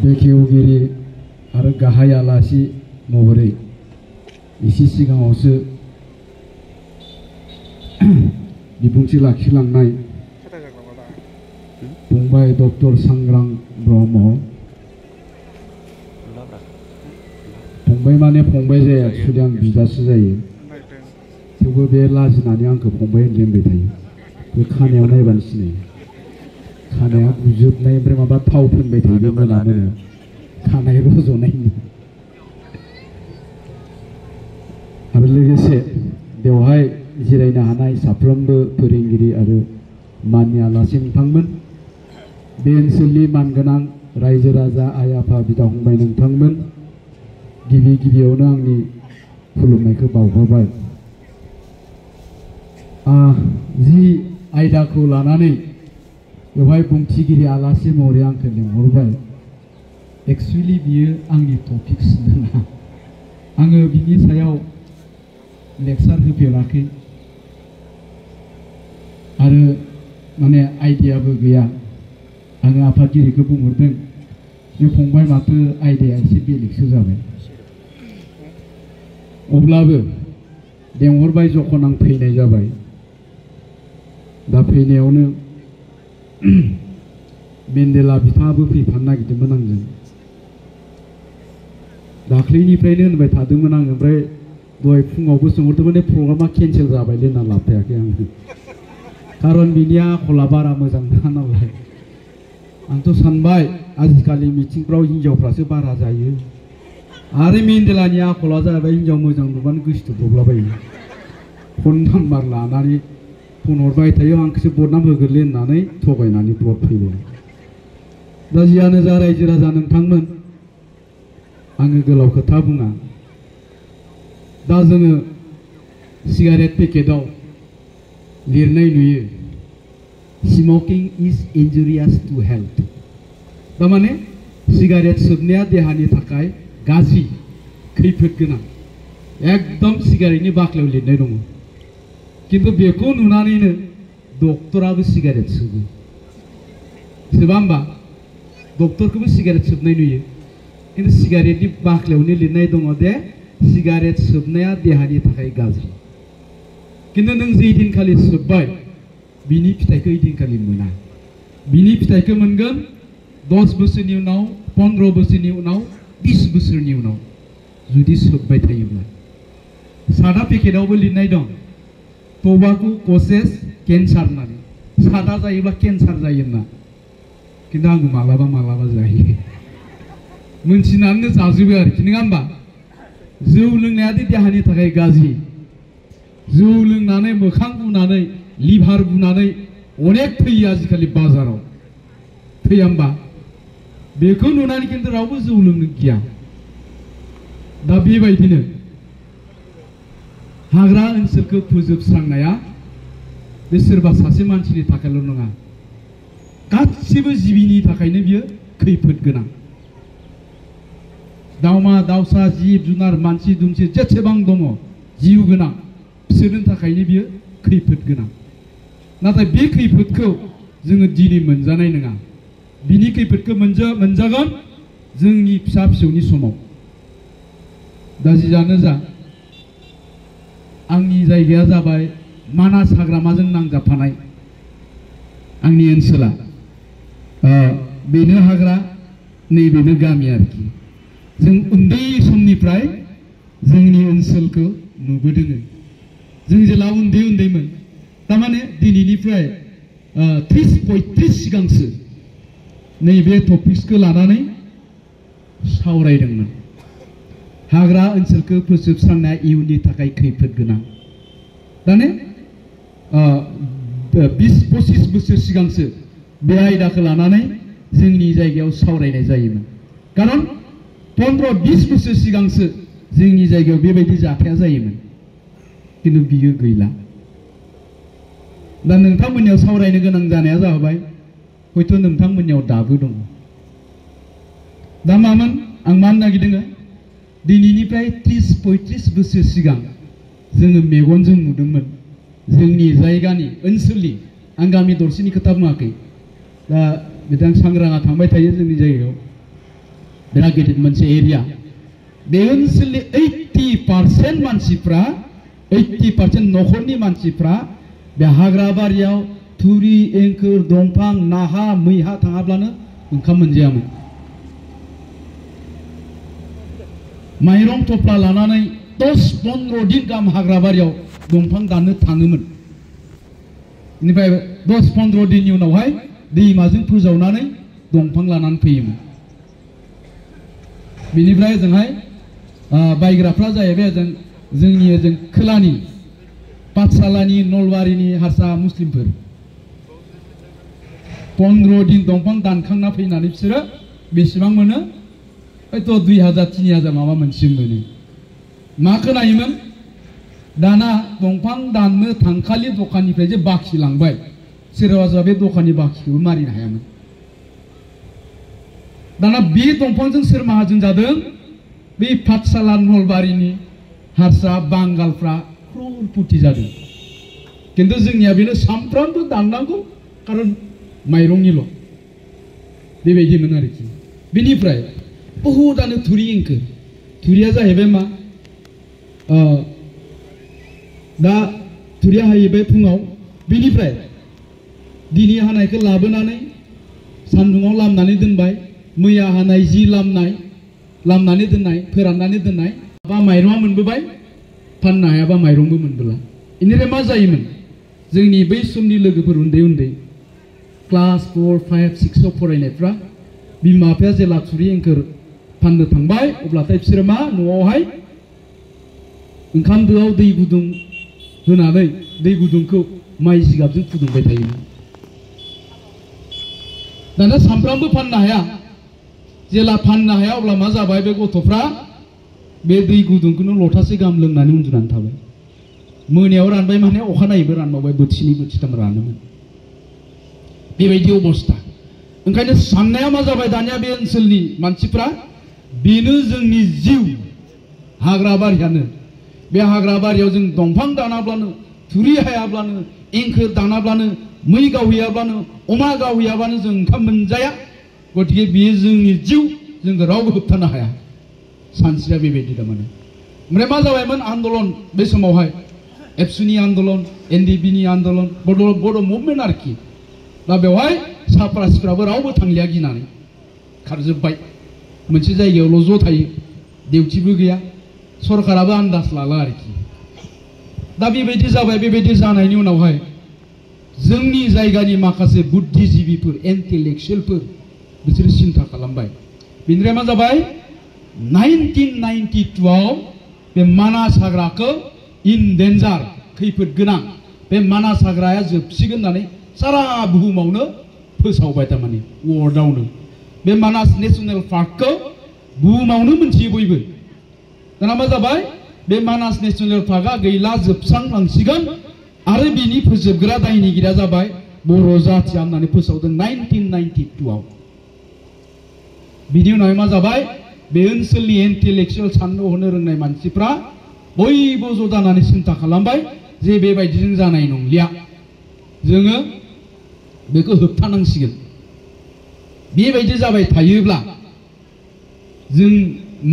बेखेवगिरि आरो गाहाय आलासि महरै एसे सिगाङावसो बिबुंथि लाखिलांनाय फंबाय डक्टर सांग्रां ब्रह्म फंबाय माने फंबाय जाया एक्चुअली आं बिदासो जायो थेवबो बे लाजिनानै आंखौ फंबाय होनबाय थायो बे खानायाव नायबानो सिनायो खानाया गुजोबनाय ओमफ्राय माबा थाव फोनबाय थायो मोना मोना खानाय रज'नायनि आरो लोगोसे बेवहाय जिरायनो हानाय साफ्रोमबो फोरोंगिरि आरो माननि आलासि नोंथांमोन बे ओनसोलनि मानगोनां रायजो राजा आइ आफा बिदा फंबाय नोंथांमोन गिबियावनो आंनि खुलुमनायखौ बावहरबाय जि आयदाखौ लानानै बेवहाय बुंथिगिरि आलासि महरै आंखौ लिंहरबाय एक्चुअली बियो आंनि टपिक्स नङा आङो बिनि सायाव लेक्चार होफेराखै आरो माने आइडियाबो गैया आङो आफादगिरिखौ बुंहरदों जे फंबाय माथो आयदाया एसे बेलेगसो जाबाय अब्लाबो लेंहरबाय जखन आं फैनाय जाबाय दा फैनायावनो मेन्डेला बिथाङाबो फैफानो नागिरदोंमोन आंजों दाख्लैनिफ्रायनो होनबाय थादोंमोन आं ओमफ्राय दहाय फुङावबो सोंहरदोंमोन प्रग्रामा केन्सेल जाबायलै होनना लाफायाखै आङो खारन बिनि आखला बारा मोजां नङा नालाय आंथ' सानबाय आजिखालि मिटिंफ्राव हिन्जावफ्रासो बारा जायो आरो मेन्डेलानि आखला जाबाय हिन्जाव मोजां नुबानो गोसोथोब्रबलाबायो फन नाम्बार लानानै फन हरबाय थायो आंखौसो बदनाम होगोरलै होननानै थगायनानै ब्लड फैबाय दा जियानो जा रायजो राजा नोंथांमोन आङो गोलाव खोथा बुङा दा जोङो सिगारेट पेकेटाव लिरनाय नुयो स्मकिं इज इन्जुरियास टु हेल्थ तारमाने सिगारेट सोबनाया देहानि थाखाय गाज्रि खैफोद गोनां एकदम सिगारेटनि बाख्लायाव लिरनाय दङ किन्तु बेखौ नुनानैनो डक्टराबो सिगारेट सोबो सोबा होमबा डक्टरखौबो सिगारेट सोबनाय नुयो किन्तु सिगारेटनि बाख्लायावनो लिरनाय दङ दे सिगारेट सोबनाया देहानि थाखाय गाज्रि किन्तु नों जे दिनखालि सोबबाय बिनि फिथाइखौ ओइदिनखालि मोना बिनि फिथाइखौ मोनगोन 10 बोसोरनि उनाव 15 बोसोरनि उनाव 20 बोसोरनि उनाव जुदि सोबबाय थायोब्ला सादा पेकेटावबो लिरनाय दं टबाको कसेस केन्सार होननानै सादा जायोब्ला केन्सार जायो होनना किन्तु आंबो मालाबा मालाबा जायो मोनथिनानैनो जाजोबो आरोखि नङा होमबा जौ लोंनायादि देहानि थाखाय गाज्रि जौ लोंनानै मोखां बुनानै लिभार बुनानै अनेक थैयो आजिखालि बाजाराव थैया होमबा बेखौ नुनानै किन्तु रावबो जौ लोंनो गिया दा बेबायदिनो हाग्रा ओनसोलखौ फोजोबस्रांनाया बे सोरबा सासे मानसिनि थाखायल' नङा गासिबो जिबिनि थाखायनो बियो खैफोद गोनां दाउमा दाउसा जिब जुनार मानसि दुमसि जेसेबां दङ जिउ गोनां बिसोरनि थाखायनो बियो खैफोद गोनां नाथाय बे खैफोदखौ जोङो दिनै मोनजानाय नङा बिनि खैफोदखौ मोनजागोन जोंनि फिसा फिसौनि समाव दा जियानो जा आंनि जायगाया जाबाय मानास हाग्रामाजों नांजाबफानाय आंनि ओनसोला बेनो हाग्रा नैबेनो गामि आरोखि जों उन्दै समनिफ्राय जोंनि ओनसोलखौ नुबोदों जों जेला उन्दैमोन तारमाने दिनैनिफ्राय 30-35 सिगांसो नैबे टपिक्सखौ लानानै सावरायदोंमोन हाग्रा ओनसोलखौ फोजोबस्रांनाया इयुननि थाखाय खैफोद गोनां दाने 20-25 बोसोर सिगांसो बे आयदाखौ लानानै जोंनि जायगायाव सावरायनाय जायोमोन खारन 15-20 बोसोर सिगांसो जोंनि जायगायाव बेबायदि जाथाया जायोमोन किन्तु बियो गैला दा नोंथांमोननियाव सावरायनो गोनां जानाया जाबाय हयथ' नोंथांमोननियाव दाबो दङ दा मामोन आं मा नागिरदों दिनैनिफ्राय 30-35 बोसोर सिगां जोङो मेगनजों नुदोंमोन जोंनि जायगानि ओनसोलनि आं गामि दरसेनि खोथा बुङाखै दा बिथां सांग्राङा थांबाय थायो जोंनि जायगायाव बिराद गिदिर मोनसे एरिया बे ओनसोलनि 80% मानसिफ्रा 80% नखरनि मानसिफ्रा बे हाग्राबारियाव थुरि एंखोर दंफां नाहा मैहा थाङाब्लानो ओंखाम मोनजायामोन माइरं थफ्ला लानानै 10-15 दिन गाहाम हाग्राबारियाव दंफां दाननो थाङोमोन बेनिफ्राय 10-15 दिननि उनावहाय दैमाजों फोजावनानै दंफां लानानै फैयोमोन बेनिफ्राय जोंहाय बायग्राफ्रा जाहैबाय जों खोलानि पाठशालानि नलबारिनि हारसा मुस्लिमफोर 15 दिन दंफां दानखांना फैनानै बिसोरो बेसेबां मोनो हयथ' 2000-3000 माबा मोनसे मोनो मा खोनायोमोन दाना दंफां दाननो थांखालि दखाननिफ्राय जे बाखि लांबाय सोरबा बे दखाननि बाखिखौबो मारिनो हायामोन दाना बे दंफांजों सोर माहाजोन जादों बे पाठशाला नलबारिनि हारसा बांगालफ्रा क्ररपति जादों किन्तु जोंनिया बेनो सामफ्रामबो दाननांगौ खारन माइरंनिल' बेबायदिमोन आरोखि बेनिफ्राय बहुदानो थुरि एंखोर थुरिया जाहैबाय मा दा थुरिया हाहैबाय फुङाव बेनिफ्राय दिनै हानायखौ लाबोनानै सान्दुङाव लामनानै दोनबाय मैया हानाय जि लामनानै दोननाय फोराननानै दोननाय बा माइरङा मोनबोबाय फाननो हायाबा माइरंबो मोनबोला इनिफ्राय मा जायोमोन जोंनि बै समनि लोगोफोर उन्दै क्लास 4, 5, 6 आव फरायनायफ्रा बिमा बिफाया जेला थुरि एंखोर फाननो थांबाय अब्लाथाय बिसोरो मा न'आवहाय ओंखाम दोआव दै गुदुं होनानै दै गुदुंखौ माइ जिगाबजों फुदुंबाय थायोमोन दाना सामफ्रामबो फाननो हाया जेला फाननो हाया अब्ला मा जाबाय बे गथ'फ्रा बे दै गुदुंखौनो लथासे गाहाम लोंनानै उन्दुनानै थाबाय मोनायाव रानबाय माने अखानायैबो रानबावबाय बोथिनै बोथिथाम रानोमोन बेबायदि अबस्था ओंखायनो साननाया मा जाबाय दानिया बे ओनसोलनि मानसिफ्रा बेनो जोंनि जिउ हाग्राबारियानो बे हाग्राबारियाव जों दंफां दानाब्लानो थुरि हायाब्लानो एंखोर दानाब्लानो मै गावहैयाब्लानो अमा गावहैयाब्लानो जों ओंखाम मोनजाया गतिके बेयो जोंनि जिउ जोंखौ रावबो होबथानो हाया सानस्रिया बेबायदि थारमाने ओमफ्राय मा जाबायमोन आन्दलन बे समावहाय एबसुनि आन्दलन एनडिपिनि आन्दलन बड' मुभमेन्ट आरोखि दा बेवहाय साफ्रासिफ्राबो रावबो थांलिया गिनानै खारजोब्बाय मोनसे जायगायावल' ज' थायो डिउटिबो गैया सरकाराबो आन्दाज लाला आरोखि दा बेबायदि जाबाय बेबायदि जानायनि उनावहाय जोंनि जायगानि माखासे बुद्धिजीबिफोर इन्टेलेक्चुयेलफोर बिसोर सिन्था खालामबाय बेनिफ्राय मा जाबाय 1992 आव बे मानास हाग्राखौ इन डेन्जार खैफोद गोनां बे मानास हाग्राया जोबसिगोन होननानै सारा बुहुमावनो फोसावबाय थारमाने वर्ल्डआवनो बे मानास नेशनेल पार्कखौ बुहुमावनो मोनथियो बयबो दाना मा जाबाय बे मानास नेशनेल पार्कआ गैला जोबस्रांलांसिगोन आरो बिनि फोजोबग्रा दायनिगिरिया जाबाय बर' जाथिया होननानै फोसावदों 1992 आव बिनि उनावहाय मा जाबाय बे ओनसोलनि इन्टेलेक्चुयेल साननो हनो रोंनाय मानसिफ्रा बयबो ज' जानानै सिन्था खालामबाय जे बेबायदिजों जानाय नंलिया जोङो बेखौ होबथानांसिगोन बेबायदि जाबाय थायोब्ला जों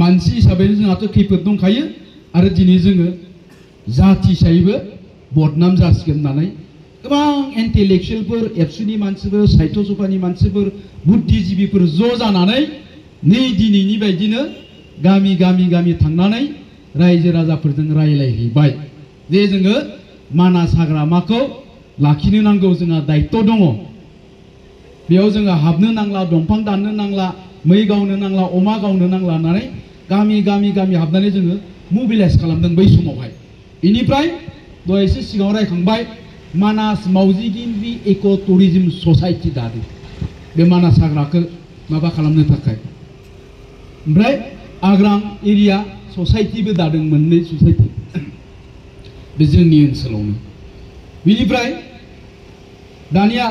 मानसि हिसाबै जोंहाथ' खैफोद दंखायो आरो दिनै जोङो जाथि हिसाबैबो बदनाम जासिगोन होननानै गोबां इन्टेलेक्चुयेलफोर एबसुनि मानसिफोर साहित्य सभानि मानसिफोर बुद्धिजीबिफोर ज' जानानै नै दिनैनि बायदिनो गामि थांनानै रायजो राजाफोरजों रायलायहैबाय जे जोङो मानास हाग्रामाखौ लाखिनो नांगौ जोंहा दायित्व दङ बेयाव जोङो हाबनो नांला दंफां दाननो नांला मै गावनो नांला अमा गावनो नांला होननानै गामि हाबनानै जोङो मोबिलाइज खालामदों बै समावहाय बेनिफ्राय दहाय एसे सिगाङाव रायखांबाय मानास मावजि गिन्द्रि इक' टुरिजम ससाइटि दादों बे मानास हाग्राखौ माबा खालामनो थाखाय ओमफ्राय आग्रां एरिया ससाइटिबो दादों मोननै ससाइटि बे जोंनि ओनसोलावनो बेनिफ्राय दानिया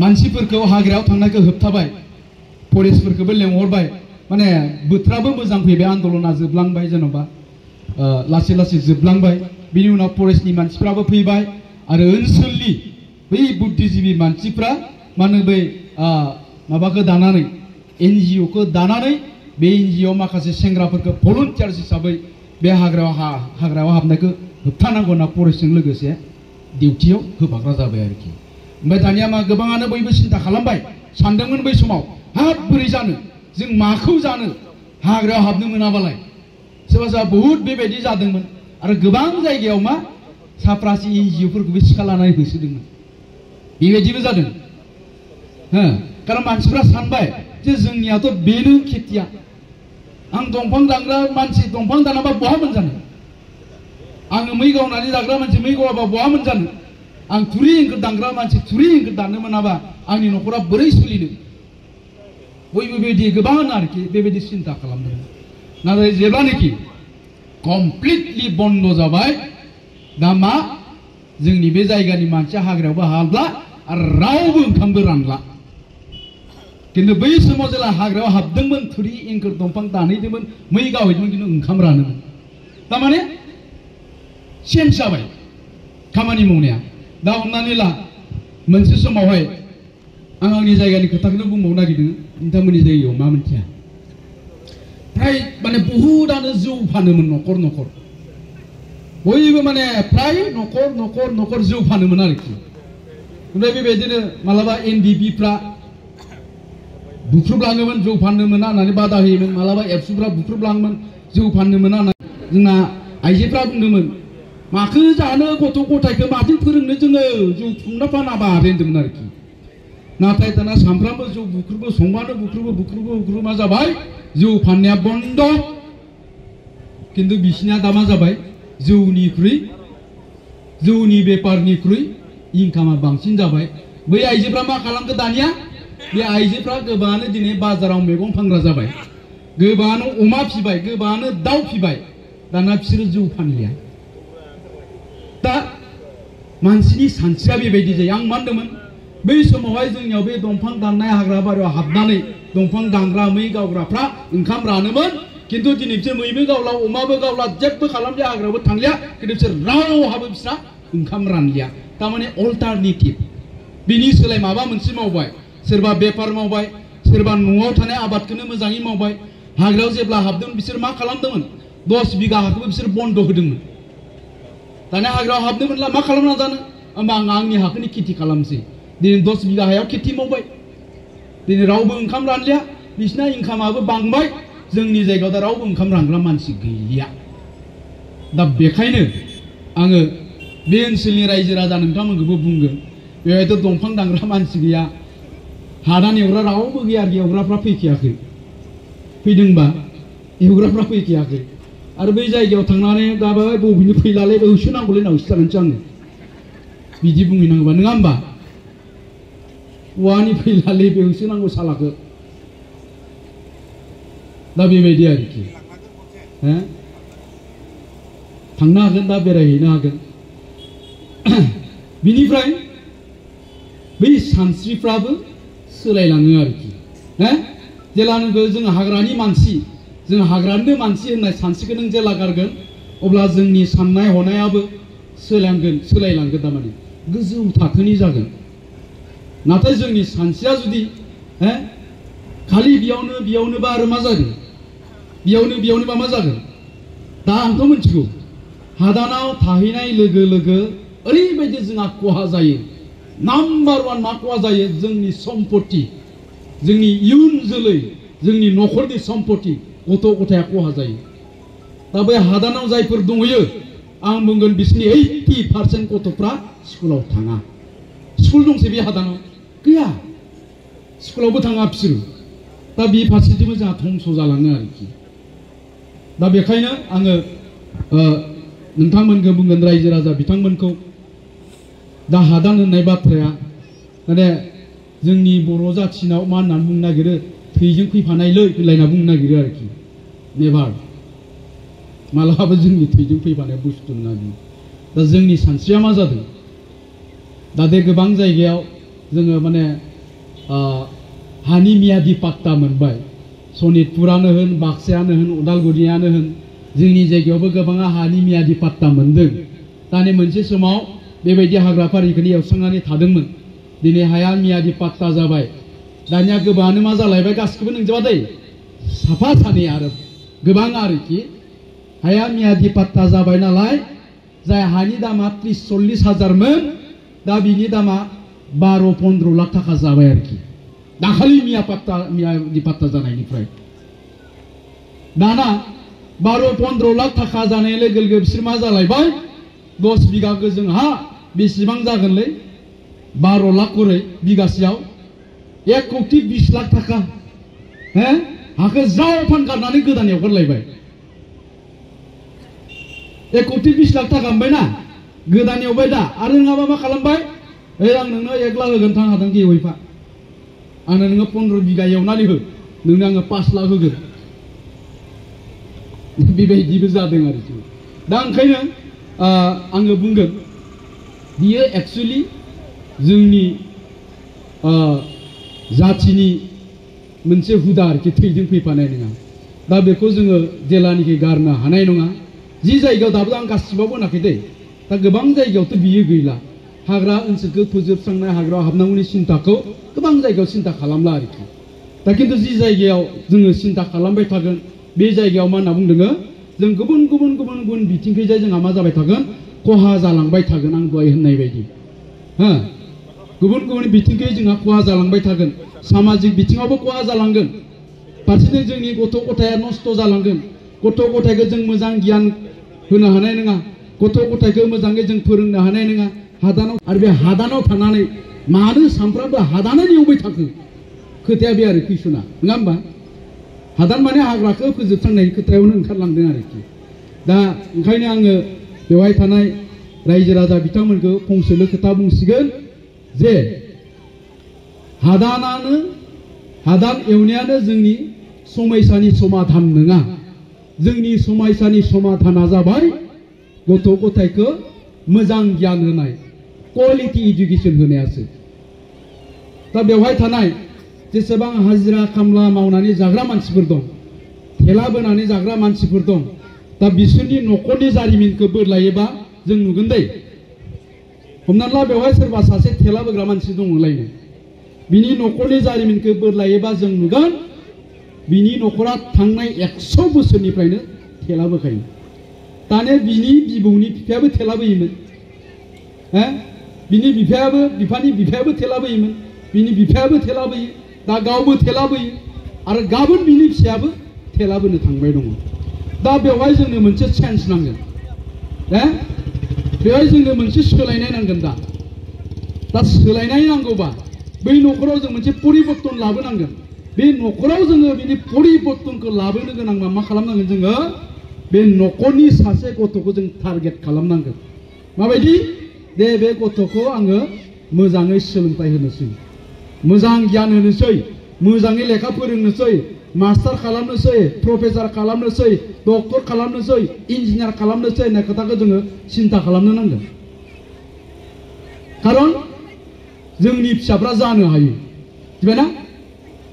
मानसिफोरखौ हाग्रायाव थांनायखौ होबथाबाय फरेस्टफोरखौबो लेंहरबाय माने बोथोराबो मोजां फैबाय आन्दलना जोबलांबाय जेन'बा लासै लासै जोबलांबाय बिनि उनाव फरेस्टनि मानसिफ्राबो फैबाय आरो ओनसोलनि बै बुद्धिजीबि मानसिफ्रा माने बै माबाखौ दानानै NGO-खौ दानानै बे NGO माखासे सेंग्राफोरखौ भलुन्टियार्स हिसाबै बे हाग्रायाव हाबनायखौ होबथानांगौ होनना फरेस्टजों लोगोसे डिउटियाव होफाग्रा जाबाय आरोखि। ओमफ्राय दानिया मा गोबाङानो बयबो सिन्था खालामबाय, सानदोंमोन बै समाव हाब बोरै जानो, जों माखौ जानो हाग्रायाव हाबनो मोनाबालाय। सोरबा सोरबा बहुद बेबायदि जादोंमोन आरो गोबां जायगायाव मा साफ्रासि NGO-फोरखौबो सिखा लानानै होसोदोंमोन, बेबायदिबो जादों। खारन मानसिफ्रा सानबाय जे जोंनियाथ' बेनो खेथिया, आं दंफां दानग्रा मानसि दंफां दानाबा बहा मोनजानो, आङो मै गावनानै जाग्रा मानसि मै गावाबा बहा मोनजानो, आं थुरि एंखोर दानग्रा मानसि थुरि एंखोर दाननो मोनाबा आंनि न'खरा बोरै सोलिनो, बयबो बेबायदि गोबां आरोखि बेबायदि सिन्था खालामदों। नाथाय जेब्लानोखि कमप्लिटलि बन्द जाबाय, दा मा जोंनि बे जायगानि मानसिया हाग्रायावबो हाबला आरो रावबो ओंखामबो रानला। किन्तु बै समाव जेला हाग्रायाव हाबदोंमोन, थुरि एंखोर दंफां दानहैदोंमोन, मै गावहैदोंमोन, किन्तु ओंखाम रानोमोन। थारमाने चेन्ज जाबाय खामानि मावनाया। दा हमनानै ला मोनसे समावहाय आं आंनि जायगानि खोथाखौनो बुंबावनो नागिरदों, नोंथांमोननि जायगायाव मा मिथिया, फ्राय माने बहुदानो जौ फानोमोन न'खर न'खर, बयबो माने फ्राय न'खर न'खर न'खर जौ फानोमोन आरोखि। ओमफ्राय बेबायदिनो मालाबा NDP-फ्रा बुख्रुबलाङोमोन, जौ फाननो मोना होननानै बादा होयोमोन, मालाबा एबसुफ्रा बुख्रुबलाङोमोन, जौ फाननो मोना होननानै। जोंना आइजोफ्रा बुंदोंमोन, माखौ जानो गथ' गथायखौ माजों फोरोंनो जोङो, जौ फुंना फानाबा होनदोंमोन आरोखि। नाथाय दाना सामफ्रामबो जौ बुख्रुबो, संबानो बुख्रुबो मा जाबाय, जौ फाननाया बन्द। किन्तु बिसिना दा मा जाबाय, जौनि बेपारनिख्रुइ इनकामा बांसिन जाबाय। बै आइजोफ्रा मा खालामखो दानिया, बे आइजोफ्रा गोबाङानो दिनै बाजाराव मैगं फानग्रा जाबाय, गोबाङानो अमा फिबाय, गोबाङानो दाउ फिबाय, दाना बिसोरो जौ फानलिया। दा मानसिनि सानस्रिया बेबायदि जायो। आं मा होनदोंमोन, बै समावहाय जोंनियाव बे दंफां दाननाय हाग्रा बारियाव हाबनानै दंफां दानग्रा मै गावग्राफ्रा ओंखाम रानोमोन, किन्तु दिनै बिसोर मैबो गावला, अमाबो गावला, जेबो खालामलिया, हाग्रायावबो थांलिया, किन्तु बिसोर रावहाबो बिस्रा ओंखाम रानलिया। थारमाने अल्टारनेटिभ, बिनि सोलाय माबा मोनसे मावबाय, सोरबा बेफार मावबाय, सोरबा न'आव थानाय आबादखौनो मोजाङै मावबाय। हाग्रायाव जेब्ला हाबदोंमोन बिसोर मा खालामदोंमोन, 10 बिगा हाखौबो बिसोर बन्द होदोंमोन। दानिया हाग्रायाव हाबनो मोनला, मा खालामना जानो, होमबा आं आंनि हाखौनो खेथि खालामसै। दिनै 10 बिगा हायाव खेथि मावबाय, दिनै रावबो ओंखाम रानलिया, बिसिना इनकामाबो बांबाय। जोंनि जायगायाव दा रावबो ओंखाम रानग्रा मानसि गैलिया। दा बेखायनो आङो बे ओनसोलनि रायजो राजा नोंथांमोनखौबो बुंगोन, बेवहायथ' दंफां दानग्रा मानसि गैया, हादान एवग्रा रावबो गैया, एवग्राफ्रा फैखायाखै, फैदोंबा एवग्राफ्रा फैखायाखै। आरो बै जायगायाव थांनानै गाबाय बबेनि फैलालै, होसोनांगौलै होनना होसोजागोनसो आङो, बिदि बुंहैनांगौबा, नङा होमबा? औवानि फैलालै बे होसोनांगौ सालाखौ। दा बेबायदि आरोखि, थांनो हागोन, दा बेरायहैनो हागोन। बिनिफ्राय बै सानस्रिफ्राबो सोलायलाङो आरोखि। जेलानोखि जों हाग्रानि मानसि, जों हाग्रानिनो मानसि होननाय सानस्रिखौ नों जेला गारगोन, अब्ला जोंनि साननाय हनायाबो सोलायलांगोन, थारमाने गोजौ थाखोनि जागोन। नाथाय जोंनि सानस्रिया जुदि खालि बेयावनोबा आरो मा जागोन, बेयावनोबा मा जागोन। दा आंथ' मिथिगौ, हादानाव थाहैनाय लोगो लोगो ओरैबायदि जोंहा खहा जायो। नाम्बार 1 मा खहा जायो, जोंनि सम्पति, जोंनि इयुन जोलै, जोंनि न'खरनि सम्पति, गथ' गथाया खहा जायो। दा बै हादानाव जायफोर दंहैयो, आं बुंगोन बिसोरनि 80% गथ'फ्रा स्कुलाव थाङा। स्कुल दंसै बे हादानाव, गैया, स्कुलावबो थाङा बिसोरो। दा बे फारसेथिंबो जोंहा धंस जालाङो आरोखि। दा बेखायनो आङो नोंथांमोनखौ बुंगोन, रायजो राजा बिथांमोनखौ, दा हादान होननाय बाथ्राया माने जोंनि बर' जाथिनाव मा होननानै बुंनो नागिरो, थैजों फैफानायलै होनलायना बुंनो नागिरो आरोखि। नेभार, मालाबाबो जोंनि थैजों फैफानाय बुस्थु नङा बियो। दा जोंनि सानस्रिया मा जादों, दा बे गोबां जायगायाव जोङो माने हानि मियादि पाट्टा मोनबाय। सनितपुरानो होन, बाक्सायानो होन, उदालगुरियानो होन, जोंनि जायगायावबो गोबाङा हानि मियादि पाट्टा मोनदों। दानि मोनसे समाव बेबायदि हाग्राफारिखौनो एवस्रांनानै थादोंमोन। दिनै हाया मियादि पाट्टा जाबाय, दानिया गोबाङानो मा जालायबाय गासिखौबो नोंजोबा दै साफा सानै आरो गोबां आरोखि हाया मियादि पाट्टा जाबाय नालाय जाय हानि दामा 30-40 हाजारमोन दा बिनि दामा 12-15 लाख थाखा जाबाय आरोखि दाखालि मियादि पाट्टा जानायनिफ्राय दाना 12-15 लाख थाखा जानाय लोगो लोगो बिसोर मा जालायबाय 10 बिगा गोजों हा बेसेबां जागोनलै 12 लाख करै बिगासेयाव 1 कोटी 20 लाख थाखा हाखौ जाव फानगारनानै गोदान एवगारलायबाय 1 कोटी 20 लाख थाखा मोनबाय ना गोदान एवबाय दा आरो नङाबा मा खालामबाय आं नोंनो 1 लाख होगोन थां हादान एवैफा आंनो नोङो 15 बिगा एवनानै हो नोंनो आङो 5 लाख होगोन बेबायदिबो जादों आरोखि दा ओंखायनो आङो बुंगोन बियो एक्चुअली जोंनि जाथिनि मोनसे हुदा आरोखि थैजों फैफानाय नङा दा बेखौ जोङो जेलानिखि गारनो हानाय नङा जि जायगायाव दाबो आं गासिबाव होनाखै दै दा गोबां जायगायावथ' बियो गैला हाग्रा ओनसोलखौ फोजोबस्रांनाय हाग्रायाव हाबनांगौनि सिन्ताखौ गोबां जायगायाव सिन्ता खालामला आरोखि दा खिन्थु जि जायगायाव जोङो सिन्ता खालामबाय थागोन बे जायगायाव मा होनना बुंदों जों गुबुन बिथिंखैजाय जोंहा मा जाबाय थागोन खहा जालांबाय थागोन आं दहाय होननाय बायदि गुबुन बिथिंखै जोंहा खहा जालांबाय थागोन सामाजिक बिथिङावबो खहा जालांगोन फारसेथिं जोंनि गथ' गथाया नस्थ' जालांगोन गथ' गथायखौ जों मोजां गियान होनो हानाय नङा गथ' गथायखौ मोजाङै जों फोरोंनो हानाय नङा हादानाव आरो बे हादानाव थानानै मानो सानफ्रामबो हादानानो एवबाय थाखो खोथाया बे आरो कुइसना नङा होमबा हादान माने हाग्राखौ फोजोबस्रांनाय खोथायावनो ओंखारलांदों आरोखि दा ओंखायनो आङो बेवहाय थानाय रायजो राजा बिथांमोनखौ फंसेल' खोथा बुंसिगोन जे हादान एवनायानो जोंनि समयसानि समाधान नङा जोंनि समयसानि समाधाना जाबाय गथ' गथायखौ मोजां गियान होनाय क्वालिटि एजुकेशन होनायासो दा बेवहाय थानाय जेसेबां हाजिरा खामला मावनानै जाग्रा मानसिफोर दं थेला बोनानै जाग्रा मानसिफोर दं दा बिसोरनि न'खरनि जारिमिनखौ बोरलायोबा जों नुगोन दै हमना ला बेवहाय सोरबा सासे थेला बोग्रा मानसि दङलायनो बिनि न'खरनि जारिमिनखौ बोरलायोबा जों नुगोन बिनि न'खरा थांनाय 100 बोसोरनिफ्रायनो थेला बोखायो दाने बिनि बिबौनि बिफायाबो थेला बोयोमोन बिनि बिफानि बिफायाबो थेला बोयोमोन बिनि बिफायाबो थेला बोयो दा गावबो थेला बोयो आरो गाबोन बिनि फिसायाबो थेला बोनो थांबाय दङ दा बेवहाय जोंनो मोनसे चेन्ज नांगोन बेवहाय जोंनो मोनसे सोलायनाय नांगोन दा सोलायनाय नांगौबा बै न'खराव जों मोनसे परिबर्तन लाबोनांगोन बे न'खराव जोङो बिनि परिबर्तनखौ लाबोनो गोनांबा मा खालामनांगोन जोङो बे न'खरनि सासे गथ'खौ जों टारगेट खालामनांगोन माबायदि दे बे गथ'खौ आङो मोजाङै सोलोंथाइ होनोसै मोजां गियान होनोसै मोजाङै लेखा फोरोंनोसै मास्टार खालामनोसै प्रफेसर खालामनोसै डक्टर खालामनोसै इन्जिनियार खालामनोसै होननाय खोथाखौ जोङो सिन्ता खालामनो नांगोन खारन जोंनि फिसाफ्रा जानो हायो मिथिबायना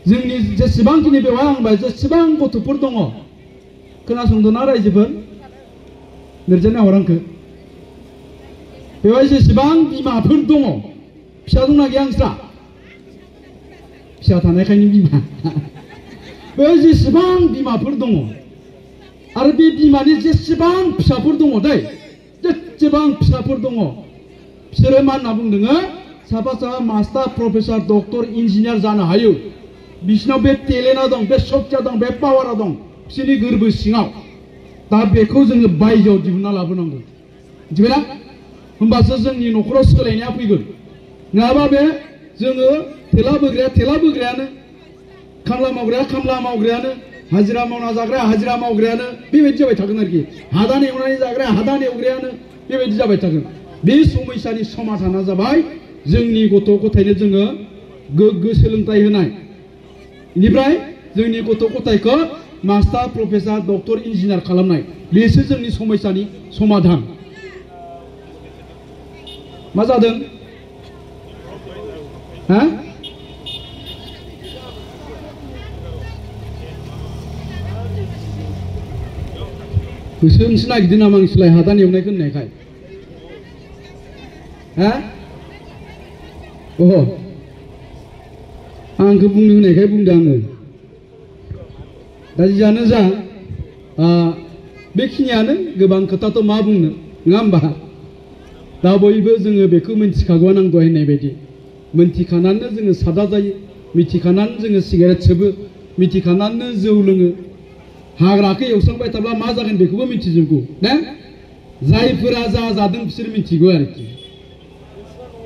जोंनि जेसेबांखिनि बेवहाय आं बुंबाय जेसेबां गथ'फोर दङ खोनासंदोंना रायजोफोर लिरजेनना हर आंखौ बेवहाय जेसेबां बिमाफोर दङ फिसा दंना गैया नोंस्रा फिसा थानायखायनो बिमा बेवहाय जेसेबां बिमाफोर दङ आरो बे बिमानि जेसेबां फिसाफोर दङ दै जेसेबां फिसाफोर दङ बिसोरो मा होनना बुंदों साफा मास्टार प्रफेसर डक्टर इन्जिनियार जानो हायो बिसिनाव बे टेलेन्टआ दं बे शक्तिया दं बे पावारा दं बिसोरनि गोरबो सिङाव दा बेखौ जोङो बायजोआव दिहुनना लाबोनांगौ मिथिबायना होमबासो जोंनि न'खराव सोलायनाया फैगोन नङाबा बे जोङो थेला बोग्रायानो खामला मावग्रायानो हाजिरा मावना जाग्राया हाजिरा मावग्रायानो बेबायदि जाबाय थागोन आरोखि हादान एवनानै जाग्राया हादान एवग्रायानो बेबायदि जाबाय थागोन बे समयसानि समाधाना जाबाय जोंनि गथ' गथायनो जोङो गोग्गो सोलोंथाइ होनाय बेनिफ्राय जोंनि गथ' गथायखौ मास्टार प्रफेसर डक्टर इन्जिनियार खालामनाय बेसो जोंनि समयसानि समाधान मा जादों गोसो होनोसो नागिरदों नामा नोंसोरलाय हादान एवनायखौ होननायखाय आंखौ बुंनो होनायखाय बुंदों आङो दा जियानो जा बेखिनियानो गोबां खोथाथ' मा बुंनो नङा होमबा दा बयबो जोङो बेखौ मिन्थिखागौ आं दहाय होननाय बायदि मिन्थिखानानै जोङो सादा जायो मिथिखानानै जोङो सिगारेट सोबो मिथिखानानै जौ लोङो हाग्राखौ एवस्रांबाय थाब्ला मा जागोन बेखौबो मिथिजोबगौ ना जायफोरा जा जादों बिसोर मिथिगौ आरोखि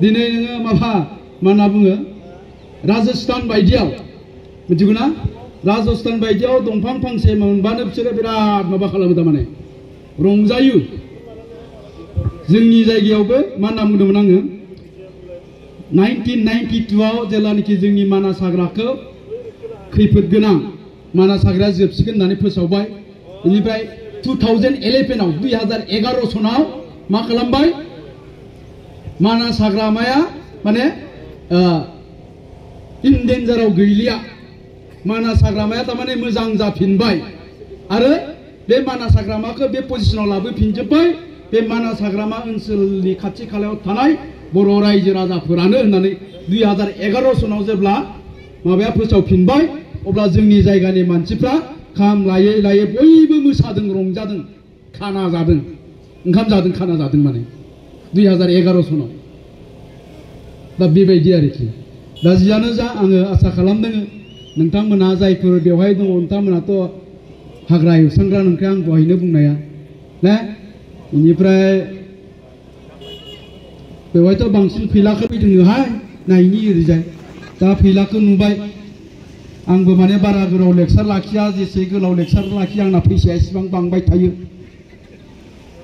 दिनै नोङो मा होनना बुङो राजस्थान बायदियाव मिथिगौ ना राजस्थान बायदियाव दंफां फांसे मोनबानो बिसोरो बिराद माबा खालामो थारमाने रंजायो जोंनि जायगायावबो मा होनना बुंदोंमोन आङो 1992आव जेब्लानोखि जोंनि मानास हाग्राखौ खैफोद गोनां मानास हाग्राया जोबसिगोन होननानै फोसावबाय बेनिफ्राय 2011आव 2011 सनाव मा खालामबाय मानास हाग्रामाया माने इन्डेन्जाराव गैलिया मानास हाग्रामाया थारमाने मोजां जाफिनबाय आरो बे मानास हाग्रामाखौ बे पजिशनाव लाबोफिनजोब्बाय बे मानास हाग्रामा ओनसोलनि खाथि खालायाव थानाय बर' रायजो राजाफोरानो होननानै 2011 सनाव जेब्ला माबाया फोसावफिनबाय अब्ला जोंनि जायगानि मानसिफ्रा खाम लायै लायै बयबो मोसादों रंजादों खाना जादों ओंखाम जादों खाना जादों माने 2011 सनाव दा बेबायदि आरोखि दा जियानो जा आङो आसा खालामदों नोंथांमोना जायफोर बेवहाय दङ नोंथांमोनाथ' हाग्रा एवस्रांग्रा नोंखौ आं दहायनो बुंनाया ना बेनिफ्राय बेवहायथ' बांसिन फैलाखौ फैदोंनोहाय नायनि ओरैजाय दा फैलाखौ नुबाय आंबो माने बारा गोलाव लेक्सार लाखिया जेसे गोलाव लेक्सार लाखिया आंना फैसाया एसेबां बांबाय थायो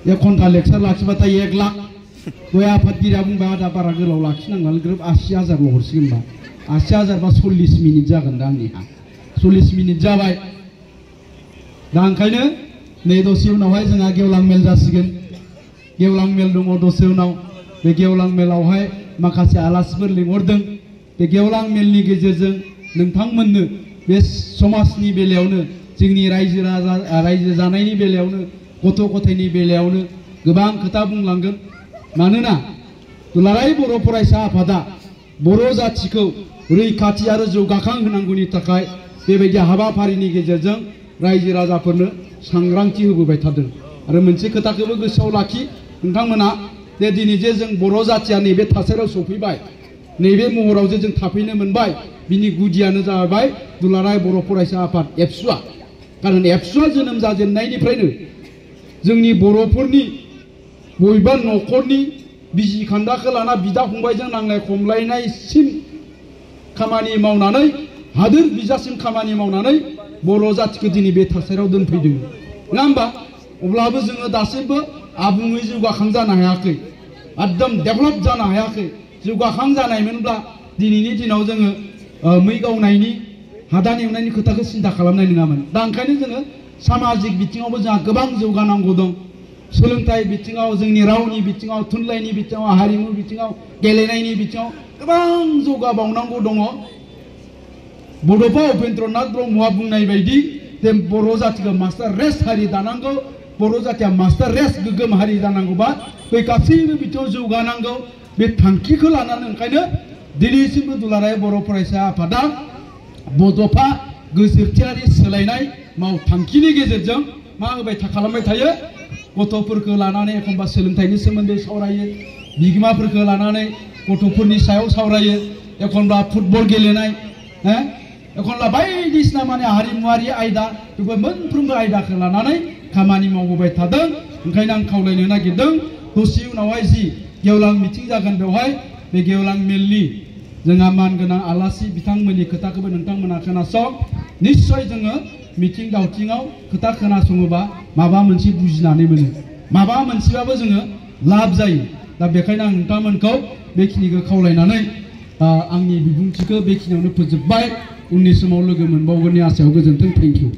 1 घन्टा लेक्सार लाखिबाथाय 1 लाख गय आफादगिरिया बुंबाय आदा बारा गोलाव लाखिनांगोन ग्रोब 80,000ल' हरसिगोन बा 80,000 बा 40 मिनिट जागोन दा आंनिहा 40 मिनिट जाबाय दा ओंखायनो नै दसे उनावहाय जोंहा गेवलां मेल जासिगोन गेवलां मेल दङ दसे उनाव बे गेवलां मेलावहाय माखासे आलासिफोर लिंहरदों बे गेवलां मेलनि गेजेरजों नोंथांमोननो बे समाजनि बेलायावनो जोंनि रायजो जानायनि बेलायावनो गथ' गथायनि बेलायावनो गोबां खोथा बुंलांगोन मानोना दुलाराय बर' फरायसा आफादा बर' जाथिखौ रैखाथि आरो जौगाखां होनांगौनि थाखाय बेबायदि हाबाफारिनि गेजेरजों रायजो राजाफोरनो सांग्रांथि होबोबाय थादों आरो मोनसे खोथाखौबो गोसोआव लाखि नोंथांमोना जे दिनै जे जों बर' जाथिया नैबे थासारियाव सफैबाय नैबे महराव जे जों थाफैनो मोनबाय बिनि गुदियानो जाबाय दुलाराय बर' फरायसा आफाद एबसुआ कारन एबसुआ जोनोम जाजेननायनिफ्रायनो जोंनि बर'फोरनि बबेबा न'खरनि बिसि खान्दाखौ लाना बिदा फंबायजों नांलाय खमलायनायसिम खामानि मावनानै हादोर बिजासिम खामानि मावनानै बर' जातिखौ दिनै बे थासारियाव दोनफैदों नङा होमबा अब्लाबो जोङो दासिमबो आबुङै जौगाखां जानो हायाखै एकदम डेभेलप जानो हायाखै जौगाखां जानायमोनब्ला दिनैनि दिनाव जोङो मै गावनायनि हादान एवनायनि खोथाखौ सिन्था खालामनाय नङामोन दा ओंखायनो जोङो सामाजिक बिथिङावबो जोंहा गोबां जौगानांगौ दं सोलोंथाइ बिथिङाव जोंनि रावनि बिथिङाव थुनलाइनि बिथिङाव हारिमु बिथिङाव गेलेनायनि बिथिङाव गोबां जौगाबावनांगौ दङ बड'फा उपेन्द्रनाथ ब्रह्मआ बुंनाय बायदि जे बर' जातिखौ मास्टार रेस हारि दानांगौ बर' जातिया मास्टार रेस गोग्गोम हारि जानांगौबा बे गासैबो बिथिङाव जौगानांगौ बे थांखिखौ लानानै ओंखायनो दिनैसिमबो दुलाराय बर' फरायसा आफादा बड'फा गोसोरथियारि सोलायनाय मावथांखिनि गेजेरजों मा होबाय खालामबाय थायो गथ'फोरखौ लानानै एखनबा सोलोंथाइनि सोमोन्दै सावरायो बिगोमाफोरखौ लानानै गथ'फोरनि सायाव सावरायो एखनबा फुटबल गेलेनाय एखनबा बायदिसिना माने हारिमुवारि आयदा बेफोर मोनफ्रोमबो आयदाखौ लानानै खामानि मावबोबाय थादों ओंखायनो आं खावलायनो नागिरदों दसे उनावहाय जि गेवलां मिटिं जागोन बेवहाय बे गेवलां मेलनि जोंहा मानगोनां आलासि बिथांमोननि खोथाखौबो नोंथांमोना खोनासं निश्चय जोङो मिटिं दावथिङाव खोथा खोनासङोबा माबा मोनसे बुजिनानै मोनो माबा मोनसेबाबो जोङो लाब जायो दा बेखायनो आं नोंथांमोनखौ बेखिनिखौ खावलायनानै आंनि बिबुंथिखौ बेखिनियावनो फोजोबबाय उननि समाव लोगो मोनबावगोननि आसायाव गोजोन्थों थेंक इउ